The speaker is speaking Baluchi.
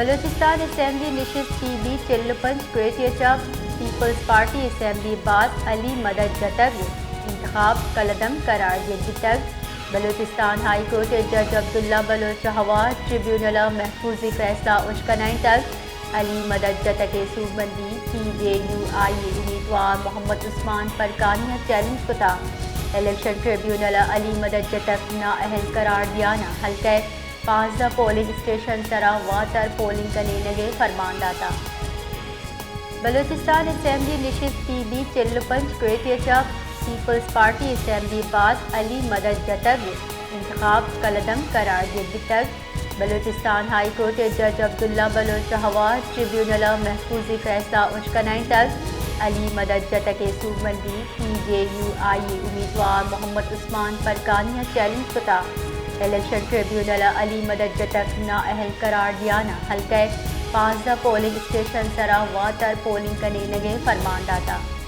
بلوچستان اسمبلی نشست پی بی چل و پنچ کوئٹہ چہ پیپلز پارٹی اسمبلی باز علی مدد جتگ، انتخاب کلعدم قرار دیگ بیتگ۔ بلوچستان ہائی کورٹ ء جج عبداللہ بلوچ ء ہوار ٹریبیونل ء محفوظی فیصلہ اش کنائینتگ۔ علی مدد جتک ء سوبمندی پی جے یو آئی ء امیدوار محمد عثمان پرکانی ء چیلنج کتگ۔ الیکشن ٹریبیونل ء علی مدد جتک نااہل قرار دیان ء حلقہ پانزدہ پولنگ اسٹیشن سرا واتر پولنگ کنینگ ء فرمان داتگ۔ بلوچستان اسمبلی نشست پی بی چل و پنچ کوئٹہ چہ پیپلز پارٹی اسمبلی باز علی مدد جتگ، انتخاب کلعدم قرار دیگ بیتگ۔ بلوچستان ہائی کورٹ ء جج عبداللہ بلوچ ء ہوار ٹریبیونل ء محفوظی فیصلہ اش کنائینتگ۔ علی مدد جتک ء سوبمندی پی جے یو آئی ء امیدوار محمد عثمان پرکانی ء چیلنج کتگ۔ الیکشن ٹریبیونل ء علی مدد جتک نااہل قرار دیان ء حلقہ پانزدہ پولنگ اسٹیشن سرا واتر پولنگ کنینگ ء فرمان داتگ۔